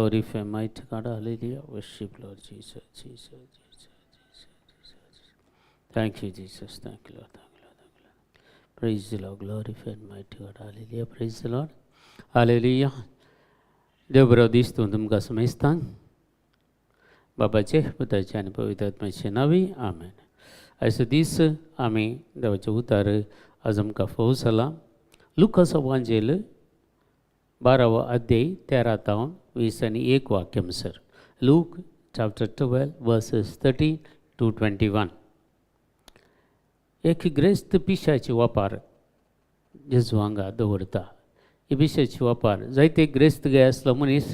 Glorify mighty God. Hallelujah. Worship Lord Jesus, Jesus, Jesus, Jesus, Jesus. Thank you, Jesus. Thank you, Lord. Thank you, Lord. Thank you, Lord. Praise the Lord. Glorify mighty God. Hallelujah. Praise the Lord. Hallelujah. देव बरो दीस तूं तुमकां समेस्तांक बाबाचे, पुताचे आनी पवित्र आत्म्याचे नांवी, आमेन. आयचो दीस आमी देवाचें उतार आज आमकां फोव जाला. लुकास वांजेल 12वो अध्याय 13 तावन 21 वाक्यम sir. Luke chapter 12 verses 13 to 21. एक ग्रेस्त पिशाची वापार जेजू हांगा दवरता. ही पिशाची वापार जायते ग्रेस्त गाय आसलो मनीस,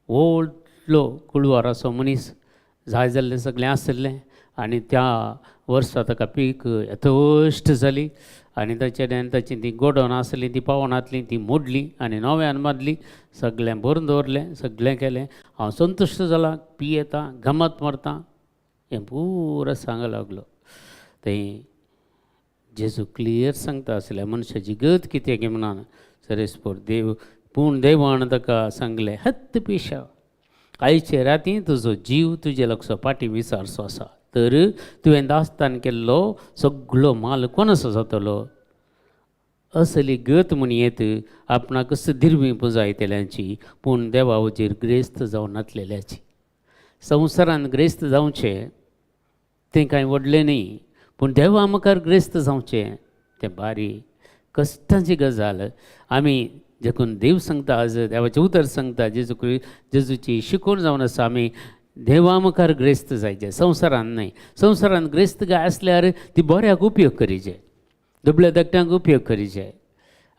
व्हडलो कुळवार असो मनीस, जाय जाल्लें सगळें आसलें आनी त्या वर्सा ताका पीक यथोश्ट जाली आनी ताचे ताची ती गोडोन आसली, ती पावनातली, ती मोडली आनी नव्यान मारली, सगळें भरून दवरलें, सगळें केलें. हांव संतुश्ट जाला, पियेता, गमत मारता, हें पुरो सांग लागलो. थंय जेजू क्लियर सांगता आसल्या मनशाची गत कितें की म्हणून सरेस्पोर देव. पूण देवान ताका सांगलें, हत्त पिशा, आयचे राती तुजो जीव तुजे लक्षो पाटी विचारचो आसा, तर तुवें दास्तान केल्लो सगळो माल कोणाचो जातलो? असली गत म्हण येत आपणाकच दिरवी पुंजायतल्यांची, पूण देवा हुजीर ग्रेस्त जावन नातलेल्याची. संवसारान ग्रेस्त जावचें तें कांय व्हडलें न्ही, पूण देवा मुखार ग्रेस्त जावचें तें बारी कश्टांची गजाल. आमी देखून देव सांगता, आज देवाचें उतर सांगता, जेजू जेजूची शिकवण जावन आसा, आमी देवा मुखार ग्रेस्त जायचे, संवसारान न्हय. संवसारान ग्रेस्त गाय आसल्यार ती बऱ्याक उपयोग करीचे, दुबळ्या धाकट्यांक उपयोग करीचे.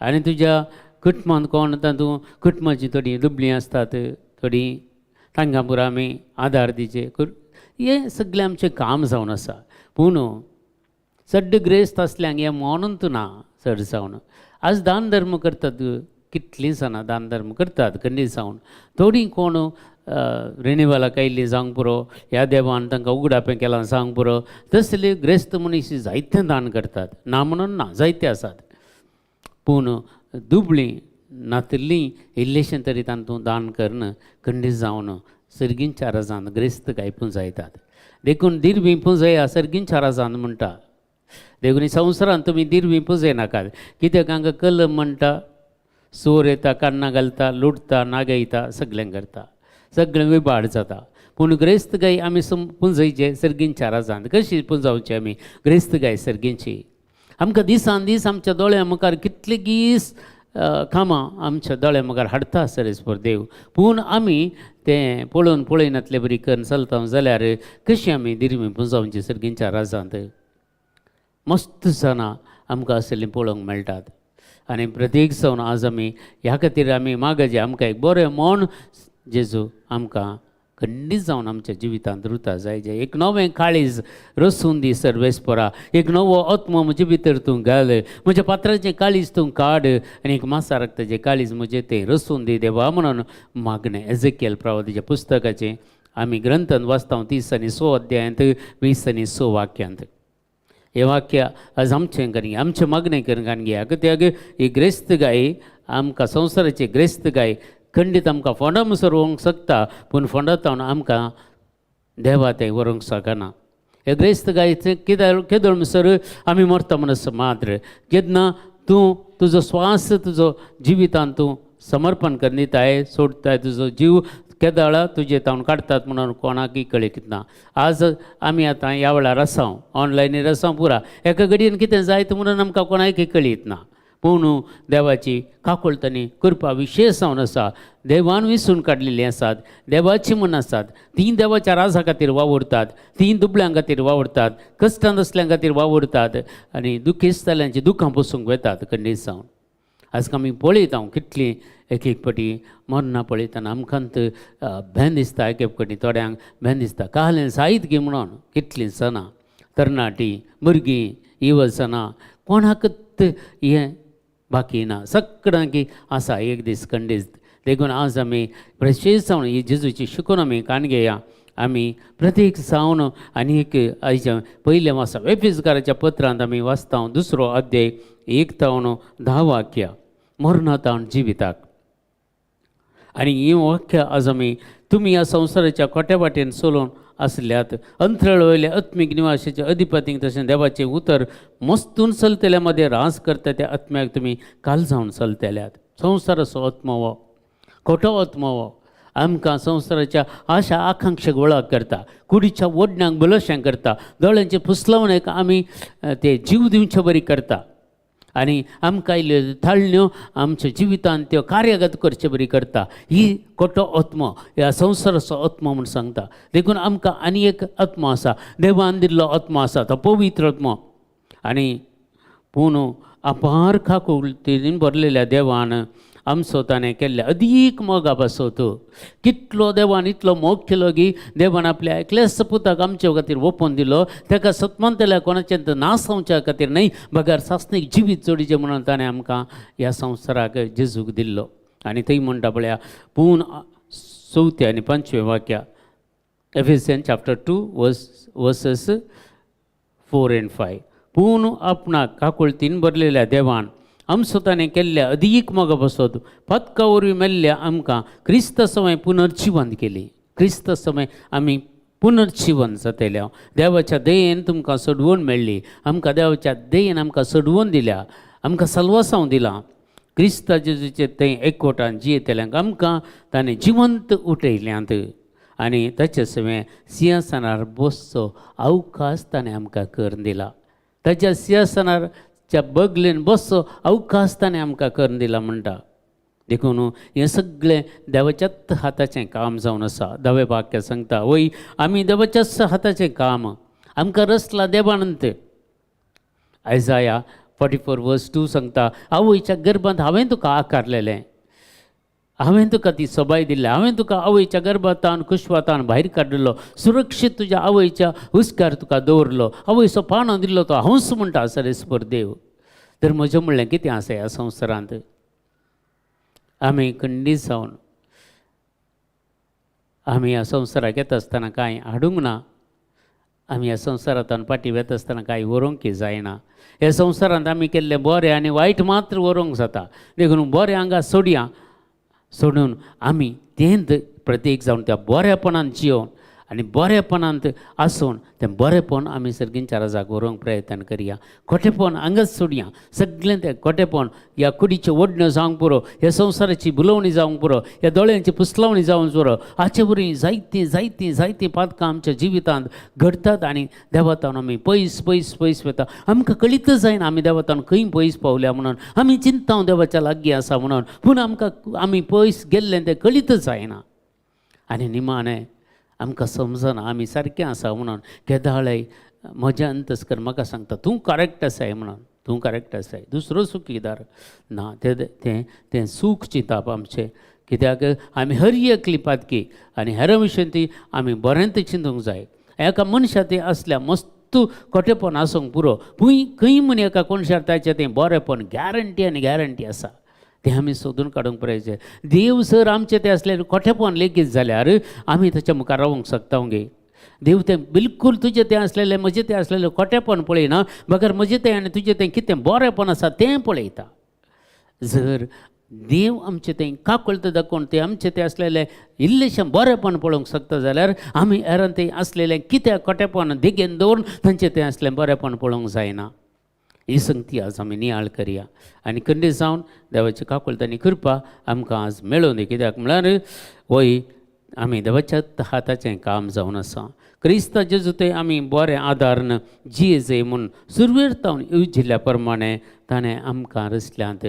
आनी तुज्या कुटुंबांत कोण तातूंत कुटुंबाची थोडीं दुबळीं आसतात, थोडीं तांकां पुरो आमी आदार दिवचे. हें सगळें आमचें काम जावन आसा. पूण चड ग्रेस्त आसल्यांक हें म्हणून ना. चड जावन आज दान धर्म करतात, कितलीं जाणां दान धर्म करतात खंडीत जावन. थोडीं कोण रिनिवलाक आयिल्लीं जावंक पुरो, ह्या देवान तांकां उगडापें केलां जावंक पुरो, तसले ग्रेस्त मनीस जायतें दान करतात, ना म्हणून ना, जायते आसात. पूण दुबळीं नातिल्लीं इल्लेशें तरी तांतूं दान करून खंडीत जावन सर्गींच्या राजान ग्रेस्त काय पुंजायतात. देखून दिरवीं पुंजया सर्गींच्या राजान म्हणटा. देखून संवसारांत तुमी दिरवीं पुंजयनाकात, कित्याक हांगा कलम म्हणटा, चोर येता, कान्नां घालता, लुटता, नागयता, सगळें करता, सगळें विबाड जाता. पूण ग्रेस्त गाय आमी सम पुंजयचे सर्गींच्या राजांत. कशी पुंजावची आमी ग्रेस्त गाय सर्गींची? आमकां दिसान दीस आमच्या दोळ्या मुखार कितलेगीच कामां आमच्या दोळ्या मुखार हाडटा सरेस्पर देव, पूण आमी तें पळोवन पळयनातले बरी करून चलता जाल्यार कशी आमी दिरवी पुंजावची सर्गींच्या राजांत? मस्त जाणां आमकां असलीं पळोवंक मेळटात. आनी प्रत्येक जावन आज आमी ह्या खातीर आमी मागचे, आमकां एक बरें मन जेजू आमकां खंडीत जावन आमच्या जिवितांत रुता जाय जे. एक नवें काळीज रसून दी सर्वेस्परा, एक नवो आत्मो म्हजे भितर तूं घाल, म्हज्या पात्राचें काळीज तूं काड आनी एक मासा रक्ताचें काळीज म्हजें तें रसून दी देवा म्हणून मागणें. एजेकियल प्रवादीच्या पुस्तकाचें आमी ग्रंथान वाचता, 30 आनी 6 अध्यायांत 20 आनी 6 वाक्यांत. हें वाक्य आज आमचें करून आमचें मागणें करून घेया, कित्याक ही ग्रेस्त गाय आमकां संवसाराची ग्रेस्त गाय खंडीत आमकां फोंडा मुसर व्हरूंक शकता, पूण फोंडा तावन आमकां देवा तें व्हरूंक शकना. हे ग्रेस्त गाय कित्याक केदोळ म्हणसर आमी मरता म्हणस मात्र, केन्ना तूं तुजो स्वास तुजो जिवितान तूं समर्पण करून दिताय, सोडताय, तुजो जीव केदाळा तुजे तावन काडटात म्हणून कोणाकय कळीत ना. आज आमी आतां ह्या वेळार आसाव, ऑनलायनीर आसाव, पुरा एका घडयेन कितें जायत म्हणून आमकां कोणाकय कळीत ना. पूण देवाची काकुळट आनी कृपा विशेश जावन आसा. देवान विसून काडलेलीं आसात, देवाची म्हण आसात, तीं देवाच्या राजा खातीर वावुरतात, तीं दुबळ्यां खातीर वावुरतात, कश्टान आसल्यां खातीर वावुरतात आनी दुखेस्ताल्यांची दुखां पोसूंक वेतात खंडीत जावन. आज आमी पळयता हांव कितलीं एक एक फावटी मरणां पळयतना आमकां भें दिसता, एक एक फावटी थोड्यांक भें दिसता, कहलें जायत गी म्हणून. कितलीं जाणां तरणाटीं भुरगीं युवजनां, कोणाकच हें बाकी ना, सगळ्यांक आसा एक दीस खंडीत. देखून आज आमी प्रशेश जावन ही जेजूची शिकून आमी कान घेया. आमी प्रत्येक जावन आनी एक आयच्या पयलें वाचा, एफिजकाराच्या पत्रांत आमी वाचता, दुसरो अध्याय 1 तावन 10 वाक्य, मरणातावन जिविताक. आनी ही वाक्य आज आमी तुमी ह्या संवसाराच्या खोट्या वाटेन चलोवन आसल्यात अंतराळ वयल्या आत्मीक निवासाच्या अधिपतींक तशें देवाचें उतर मस्तून चलतल्या मदें रास करता त्या आत्म्याक तुमी काल जावन चलतल्यात. संवसाराचो आत्मो हो खोटो आत्मो हो आमकां संवसाराच्या आशा आकांक्षेक वळख करता, कुडीच्या ओडण्यांक बलशें करता, दोळ्यांचे पुसलावणेक आमी ते जीव दिवचे बरी करता आनी आमकां आयिल्ल्यो थाळण्यो आमच्या जिवितांत त्यो कार्यगत करचे बरी करता. ही खोटो आत्मो ह्या संवसाराचो आत्मो म्हूण सांगता. देखून आमकां आनी एक आत्मो आसा, देवान दिल्लो आत्मो आसा, तो पवित्र आत्मो. आनी पूण अपार काकुळटेन भरलेल्या देवान आमचो ताणें केल्ल्या अदीक मोगा पासत कितलो देवान इतलो मोग केलो की देवान आपल्या एकल्याच पुताक आमचे खातीर ओपून दिलो. ताका सतमानतल्या कोणाचें ना जावच्या खातीर न्हय, बगर सासणीक जिवीत जोडीचें म्हणून ताणें आमकां ह्या संवसाराक जेजूक दिल्लो. आनी थंय म्हणटा पळया पूण चवथें आनी पांचवें वाक्या, Ephesian chapter 2 verses 4 and 5. पूण आपणाक काकुळतीन भरलेल्या देवान आमचो ताणें केल्ल्या अदीक मोगा पासत पातका वरवीं मेल्ल्या आमकां क्रिस्त समय पुनर्जिवंत केली. क्रिस्त समय आमी पुनर्जिवन जातले. देवाच्या दयेन तुमकां सोडवून मेळ्ळी. आमकां देवाच्या दयेन आमकां सोडवून दिल्या, आमकां सलवासांव दिलां. क्रिस्ता जेजूचे थंय एकवटान जियेतल्यांक आमकां ताणें जिवंत उठयल्यांत आनी ताचे सवें सिंहासनार बसचो अवकाश ताणें आमकां करून दिला. ताच्या सिंहासनारच्या बगलेन बसचो अवकाश ताणें आमकां करून दिला म्हणटा. देखून हें सगळें देवाच्याच हाताचें काम जावन आसा. धावें वाक्य सांगता, वय आमी देवाच्याच हाताचें काम, आमकां रचला देवानंत. Isaiah 44 verse 2 सांगता, आवयच्या गर्भांत हांवें तुका आकारलेलें, हांवें तुका ती सोबाय दिल्या, हांवें तुका आवयच्या गर्भातान कुशवातान भायर काडिल्लो, सुरक्षीत तुज्या आवयच्या हुस्कार तुका दवरलो, आवयचो पानो दिल्लो तो हांवच म्हणटा सरेस्पर देव. तर म्हजें म्हणलें कितें आसा ह्या संवसारांत आमी खंडीत जावन आमी ह्या संवसाराक येता आसतना कांय हाडूंक ना. आमी ह्या संवसारांत फाटीं वेता आसतना कांय व्हरूंक जायना. ह्या संवसारांत आमी केल्लें बरें आनी वायट मात्र व्हरूंक जाता. देखून बरें हांगा सोडया, सोडून आमी तेंत प्रत्येक जावन त्या बरेपणान जियोवन आनी बरेपणांत आसून तें बरेपण आमी सर्गींच्या राजाक व्हरूंक प्रयत्न करया. खोटेपण हांगाच सोडया, सगळें तें खोटेपण ह्या कुडीच्यो ओडण्यो जावंक पुरो, ह्या संवसाराची भुलोवणी जावंक पुरो, ह्या दोळ्यांची पुसलावणी जावंक पुरो. हाचे वरवीं जायतीं जायतीं जायतीं पातकां आमच्या जिवितांत घडटात आनी देवातान आमी पयस पयस पयस वता. आमकां कळीतच जायना आमी देवातान खंय पयस पावल्या म्हणून. आमी चिंता देवाच्या लागीं आसा म्हणून, पूण आमकां आमी पयस गेल्लें तें कळीतच जायना. आनी निमाणें आमकां समजना आमी सारकें आसा म्हणून. केदाळय म्हजें अंतस्कर म्हाका सांगता तूं करेक्ट आसाय म्हणून, तूं करेक्ट आसाय, दुसरो चुकीदार ना. तें तें तें सूख चिंतप आमचें, कित्याक आमी हर एकली पातकी आनी हेर विशयन ती आमी बरें चिंतूंक जाय. एका मनशा तें आसल्या मस्तू खोटेपण आसूंक पुरो, पूण खंय म्हूण एका कोणशार ताचें तें बरेंपण गॅरंटी आनी गॅरंटी आसा, तें आमी सोदून काडूंक पळयचें. देव सर आमचें तें आसलें खोटेपण लेगीत जाल्यार आमी ताच्या मुखार रावंक शकता गे. देव तें बिलकूल तुजें तें आसलेलें म्हजें तें आसलेलें खोटेपण पळयना, बगर म्हजें तें आनी तुजें तें कितें बरेंपण आसा तें पळयता. जर देव आमचें तें काकुळट दाखोवन तें आमचें तें आसलेलें इल्लेशें बरेंपण पळोवंक शकता जाल्यार आमी हेरान तें आसलेलें कित्याक खोटेपण देगेन दवरून तांचें तें आसलें बरेंपण पळोवंक जायना? ही संगती आज आमी नियाळ करया आनी खंडीत जावन देवाची काकुळट आनी कृपा आमकां आज मेळोवन दी. कित्याक म्हळ्यार वय आमी देवाच्या हाताचें काम जावन आसा. क्रिस्ता जेजू ते आमी बरें आदारन जिये म्हूण सुरवेर तावन येवजिल्ल्या प्रमाणे ताणें आमकां रचल्यांत.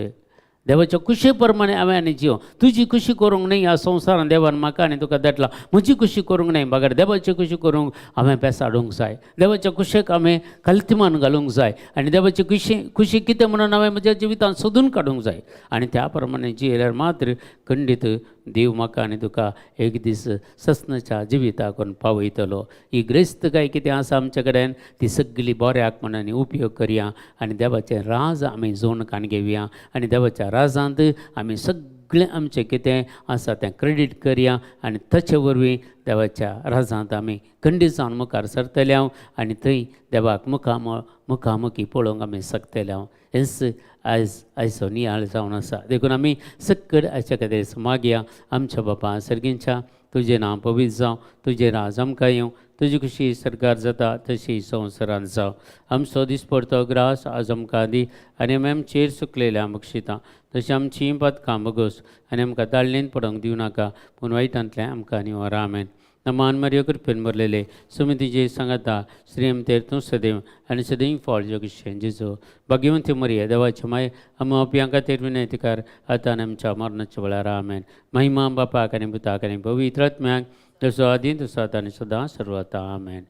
देवाच्या खुशे प्रमाणे हांवें आनी जियो. तुजी खुशी करूंक न्हय ह्या संवसारान देवान म्हाका आनी तुका धाडला. म्हजी खुशी करूंक न्हय, बगर देवाची खुशी करूंक हांवें पेसाडूंक जाय. देवाच्या खुशेक हांवें कल्तिमान घालूंक जाय आनी देवाची खुशी खुशी कितें म्हणून हांवें म्हज्या जिवितांत सोदून काडूंक जाय आनी त्या प्रमाणे जियेल्यार मात्र खंडीत देव म्हाका आनी तुका एक दीस सस्नाच्या जिविताक पावयतलो. ही ग्रेस्त काय कितें आसा आमचे कडेन ती सगळी बऱ्याक म्हणून उपयोग करया आनी देवाचें राज आमी जोड काण घेवया आनी देवाच्या राजांत आमी सगळीं सगळें आमचें कितें आसा तें क्रेडीट करया आनी ताचे वरवीं देवाच्या राजांत आमी खंडीत जावन मुखार सरतले हांव आनी थंय देवाक मुखामुखी पळोवंक आमी शकतले हांव. हेंच आयज आयचो नियाळ जावन आसा. देखून आमी सक्कड आयच्या खातीर मागया. आमच्या बापा सर्गींच्या, तुजें नांव पवित्र जावं, तुजें राज आमकां येवं, तुजी खुशी सरकार जाता तशी संवसारांत जावं. आमचो दिसपडतो ग्रास आज आमकां दी आनी आमी आमचेर चुकलेल्या बक्षिता तशी आमची पातकां बगोस आनी आमकां ताळणेन पडोवंक दिवं नाका, पूण वायटांतलें आमकां निवार. आमेन. नमान मरियो, कृपेन भरलेले, सुमितीचे सांगाता, श्रीमतेर तूं सदैव आनी सदैव फळ जोगशें जेजू. भाग्यवंती मरिया, देवाचे माय, आमी आपयां खातीर विनंती कर, आतां आनी आमच्या मरणाच्या वेळार. आमेन. महिमा बापाक आनी पुताक आनी पवित्र आत्म्याक, जसो आदी तसो आतां आनी सदां सर्वता. आमेन.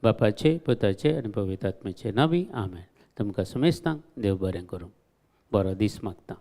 बापाचे, पुताचे आनी पवित्र आत्म्याचे नावी. आमेन. तुमकां समेस्तांक देव बरें करूं. बरो दीस मागता.